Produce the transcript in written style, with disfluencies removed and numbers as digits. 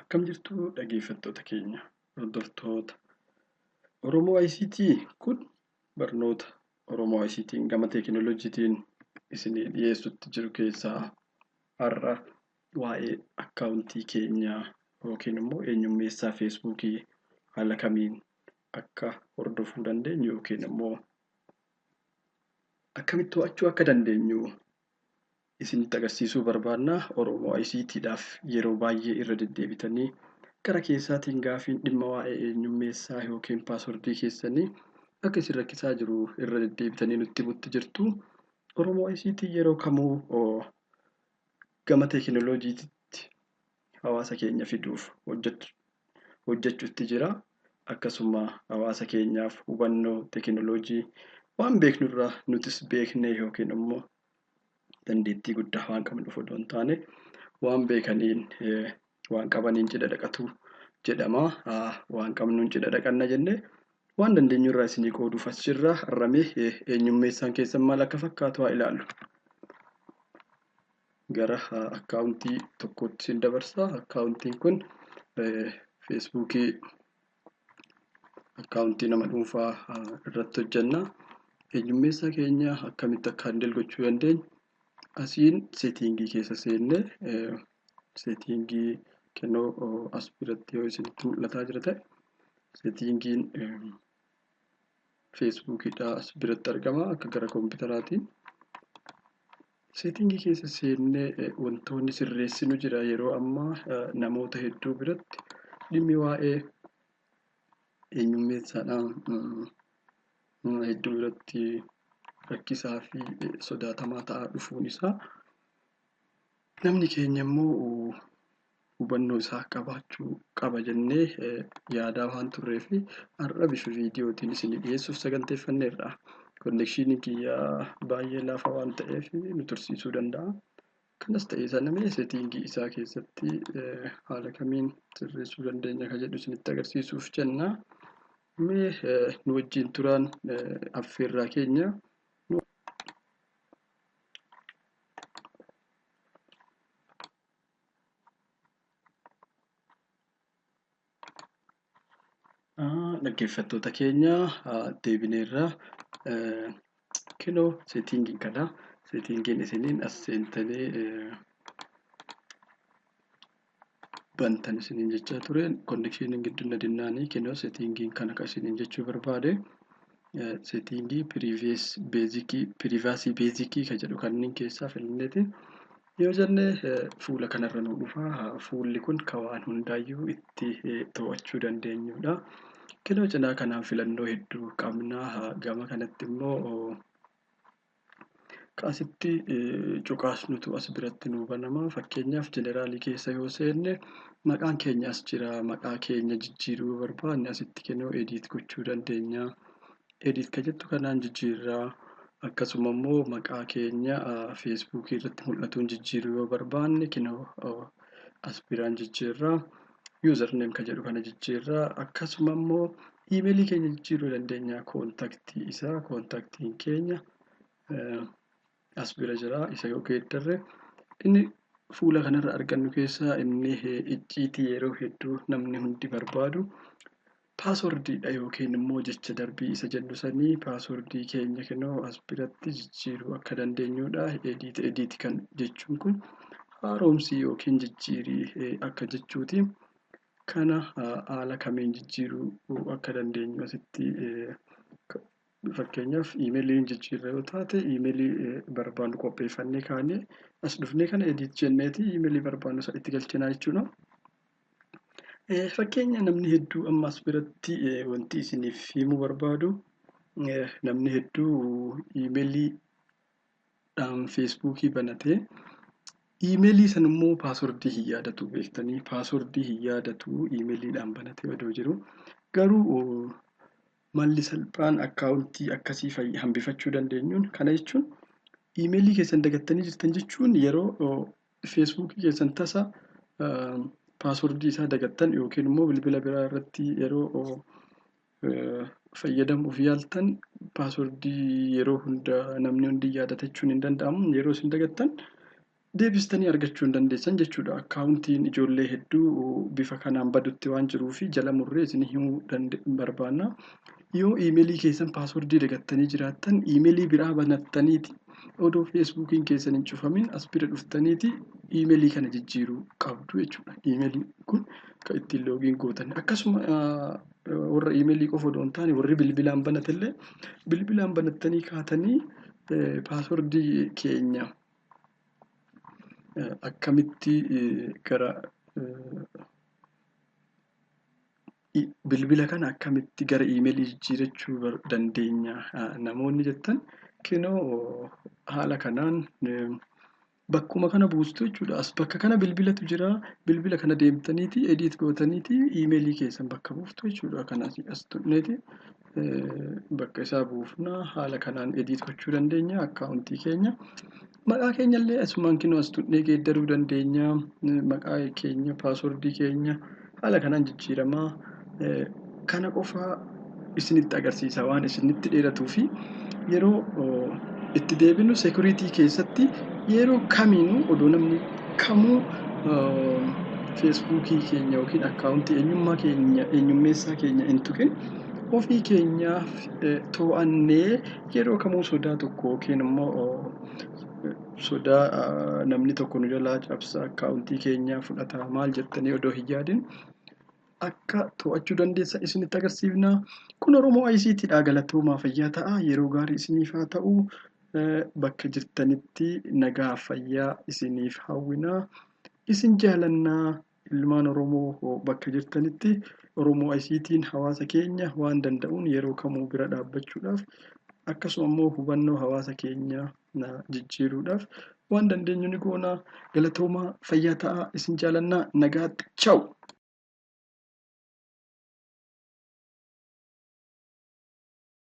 Akkam jirtu dhaggeeffattoota keenya, hordoftoota Oromoo ICT. Kun barnoota Oromoo ICT'n gama teekinooloojiitiin isinii dhiyeessutti jiru keessaa har'a waa'ee akkaawuntii keenyaa yookiin immoo eenyummeessaa Feesbuukii haala kamiin akka hordofuu dandeenyu yookiin immoo akkamitti to'achuu akka dandeenyu isinitti agarsiisuu barbaanna. Oromoo ICTdhaaf yeroo baay'ee irra deddeebitanii gara keessaatiin gaafiin dhimma waa'ee eenyummeessaa yookiin paaswordii keessanii akka isin rakkisaa jiru irra deddeebitanii nutti himutti jirtu. Oromoo ICT yeroo kamuu gama teekinooloojiitti hawaasa keenya fiduuf hojjechuutti jira. Akkasuma hawaasa keenyaaf hubannoo teekinooloojii waan beeknurraa nutis beeknee yookiin immoo dandeettii guddaa waan qabnuuf odoo hin taane waan beekaniin waan qabaniin cidha dhaqatu jedhama. Waan qabnuun cidha dhaqanna jennee waan dandeenyurraa isinii qooduuf as jirra. Har'amee eenyummeessaan keessan maal akka fakkaatu haa ilaallu. Gara akkaawuntii tokkootti isin dabarsa. Akkaawuntiin kun Feesbuukii akkaawuntii nama dhuunfaa irratti hojjenna. Eenyummeessaa keenya akkamitti akka handle gochuu dandeenyu asiin seetiingii keessa seennee, seetiingii kennoo as biratti yoo isinitti mul'ataa jira ta'e, seetiingiin Feesbuukiidha as biratti argama akka gara kompiitaraatiin. Seetiingii keessa seennee wantoonni sirreessinu jira. Yeroo ammaa namoota hedduu biratti dhimmi waa'ee eenyummeessaadhaan nama hedduu biratti rakkisaa fi sodaatamaa ta'aa dhufuun isaa, namni keenya immoo hubannoo isaa qabaachuu qaba jennee yaadaa waan turree fi har'a bifa viidiyootiin isinii dhiyeessuuf saganteeffanneerra. Konnekshiiniin kiyyaa baay'ee laafaa waan ta'eef nu tursiisuu danda'a. Kanas ta'ee sana, mee seetiingii isaa keessatti haala kamiin sirreessuu dandeenya kan jedhu isinitti agarsiisuuf jenna. Mee nu wajjin turaan affeerraa keenya. Dhaggeeffattoota keenya, deebineerra. Kinoo seetiingiin kana, seetiingiin isiniin as seentanii bantan isiniin jechaa ture, konnekshiiniin gidduu na dinnaanii. Kinoo seetiingiin kana kan isiniin jechuu barbaade, seetiingii privacy basic kan jedhu kanneen keessaa filanneeti. Yoo jenne fuula kanarra nu dhufa. Fuulli kun kan waan hundaayyuu itti to'achuu dandeenyudha. Kinoo cinaa kanaan filannoo hedduu qabna. Gama kanatti immoo asitti cuqaasnutu as biratti nu banama. Fakkeenyaaf, general keessa yoo seenne maqaan keenya as jira. Maqaa keenya jijjiiruu yoo barbaanne asitti kinoo edit gochuu dandeenya. Edit kan jettu kanaan jijjiirraa. Akkasuma immoo maqaa keenya Feesbuukii irratti mul'atuun jijjiiruu yoo barbaanne kinoo as biraan jijjiirraa. Username kan jedhu kana jijjiirraa. Akkasuma immoo iimeelii keenya jijjiiruu dandeenya. Koontaktii isaa, koontaktiin keenya as bira jira. Isa yoo geeddarre, inni fuula kanarra argannu keessaa inni icciitii yeroo hedduu namni hundi barbaadu paaswordiidha yookiin immoo jecha darbii isa jennu sanii. Paaswordii keenya kinoo as biratti jijjiiruu akka dandeenyudha. Edit, edit kan jechuun kun haaromsii yookiin jijjiirii akka jechuuti. Kana haala kamiin jijjiiruu akka dandeenyu asitti, fakkeenyaaf, iimeeliin jijjiirra yoo taate, iimeelii barbaannu qopheeffannee kaanee as dhufnee kana edit jenneeti iimeelii barbaannu isa itti galchinaa jechuudha. Fakkeenya, namni hedduu amma as biratti wanti isiniif himuu barbaadu, namni hedduu iimeeliidhaan Feesbuukii banatee iimeelii san immoo paaswordii hin yaadatu. Beektanii, paaswordii hin yaadatu iimeeliidhaan banatee odoo jiru. Garuu malli salphaan akkaawuntii akkasii hambifachuu dandeenyuun, kana jechuun iimeelii keessan dagattanii jirtan jechuun, yeroo Feesbuukii keessan tasa paaswordii isaa dagattan yookiin immoo bilbila biraa irratti yeroo fayyadamuuf yaaltan, paaswordii yeroo hunda namni hundi yaadata jechuun hin danda'amu. Yeroo isin dagattan Deebistanii argachuu hin dandeessan jechuudha. Akkaawuntiin ijoollee hedduu bifa kanaan badutti waan jiruuf jala murree isin himuu barbaanna. Yoo iimeelii keessan paaswordii dagattanii jiraattan, iimeelii biraa banattaniiti odoo Feesbuukiin keessan hin cufamin as bira dhuftaniiti iimeelii kana jijjiiruu qabdu jechuudha. Iimeeliin kun kan ittiin login gootan. Akkasuma warra iimeelii qofa odoo hin taane, warri bilbilaan banatellee bilbilaan banattanii kaatanii paaswordii keenya akkamitti gara bilbila kana akkamitti gara iimeelii jijjiirachuu dandeenya namoonni jettan, kinoo haala kanaan bakkuma kana buustu jechuudha. As bakka kana bilbilatu jira. Bilbila kana deemtaniiti edit gootaniiti iimeelii keessan bakka buuftu jechuudha. Kana as tuqneeti bakka isaa buufna. Haala kanaan edit gochuu dandeenya akkaawuntii keenya. Maqaa keenyallee asumaan kinoo as tuqnee geeddaruu dandeenya. Maqaa keenya, paaswordii keenya haala kanaan jijjiiramaa. Kana qofaa isinitti agarsiisa waan isinitti dheeratuu fi yeroo itti deebinu security keessatti yeroo kamiinuu odoo namni kamuu Feesbuukii keenya yookiin akkaawuntii eenyummaa keenya, eenyummeessaa keenya hin tuqin, ofii keenyaaf to'annee yeroo kamuu sodaa tokko yookiin immoo sodaa namni tokko nu jalaa cabsa, akkaawuntii keenya fudhata maal jettanii odoo hin yaadin akka to'achuu dandeessan isinitti agarsiifna. Kun Oromoo ICTdha. Galatoomaa, fayyaa ta'a. Yeroo gaarii isiniif haa ta'u. Bakka jirtanitti nagaa fayyaa isiniif hawwina. Isin jaalannaa, ilmaan Oromoo bakka jirtanitti. Oromoo ICT'n hawaasa keenya waan danda'uun yeroo kamuu bira dhaabbachuudhaaf, akkasuma immoo hubannoo hawaasa keenyaa jijjiiruudhaaf waan dandeenyu ni goona. Galatoomaa, fayyaa ta'a. Isin jaalannaa, nagaatti. Ciao.